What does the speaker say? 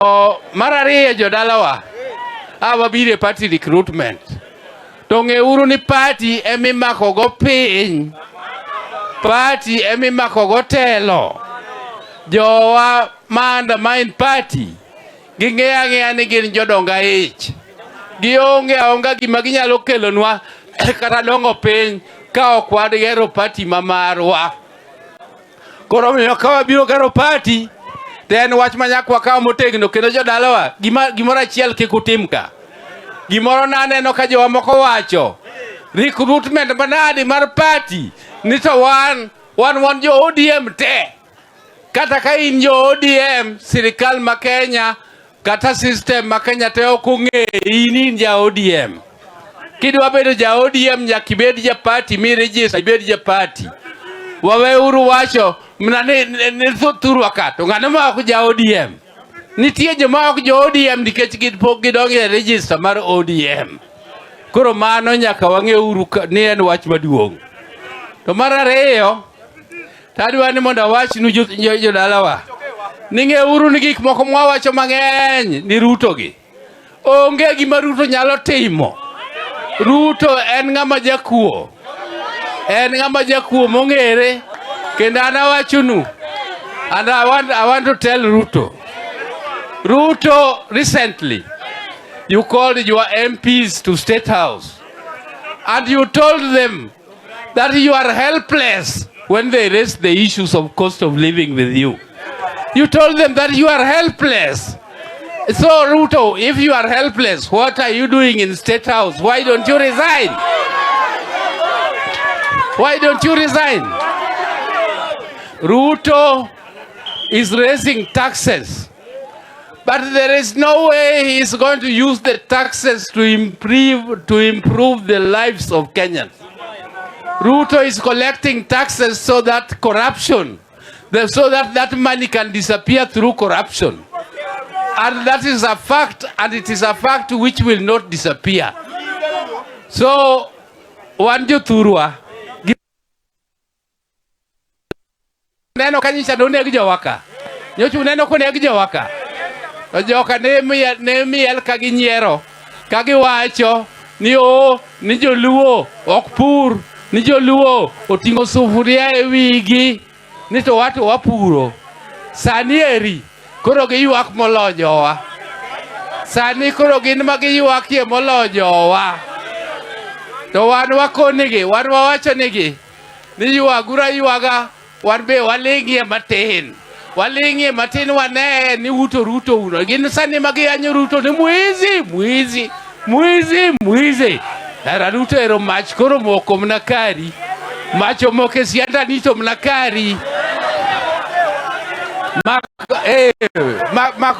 O, mar ariyo, jodalawa, a wabiro e party recruitment. To ng'euru ni party emimakogo piny. Party emimakogo telo. Jowa ma undermine party, ging'eyo ang'eya ni gin jodong aich. Gionge aonga gima ginyalo kelonwa kata dongo piny ka ok wagero party ma marwa. Koro omiyo ka wabiro gero party, to en wach ma nyaka wakaw motegno. Kendo jodalawa, gima gimoro achiel kik utim ka. Gimoro naneno ka jowa moko wacho, recruitment manadi mar party, ni to wan jo ODM te. Kata ka in jo ODM, sirikal ma Kenya kata system ma Kenya te ok ong'eyi ni in ja ODM. Kidwa bedo ja ODM, nyaka ibed ja party mi register ibed ja party. Waweuru wacho mana ni thurwa ka to ng'ano ma ok ja ODM. Nitie joma ok jo ODM nikech gin pok gidonjo e register mar ODM. Koro mano nyaka wang'euru ni en wach maduong'. To mar ariyo, tadwa ni mondo awachnu jodalawa ni ng'euru ni gik moko mwawacho mang'eny ni Ruto gi. Onge gima Ruto nyalo timo. Ruto en ng'ama jakuo. En ng'ama jakuo mong'ere. Kendo an awachonu, and I want to tell Ruto. Ruto, recently, you called your MPs to State House and you told them that you are helpless when they raised the issues of cost of living with you. You told them that you are helpless. So, Ruto, if you are helpless, what are you doing in State House? Why don't you resign? Why don't you resign? Ruto is raising taxes. But there is no way he is going to use the taxes to improve the lives of Kenyans. Ruto is collecting taxes so that that money can disappear through corruption. And that is a fact, and it is a fact which will not disappear. So, wan jothurwa, neno ka nyicha noneg jowa ka. Nyocha uneno koneg jowa ka. To joka ne miel ka ginyiero, ka giwacho ni o ni joluo ok pur, ni joluo oting'o sufuria e wigi, ni to wato wapuro. Sani eri koro giywak molo jowa. Sani koro gin ma giywakie molo jowa. To wan wakonigi, wan wawacho nigi ni ywaguru aywaga, wan be waling'ie matin. Waling'ie matin wane ni uto Ruto uno. Gin sani ma giyanyo Ruto ni mwizi, mwizi, mwizi, mwizi. Era Ruto ero mach koro moko mna kari. Mach omoko e sianda ni to mna kari. Mako, mako.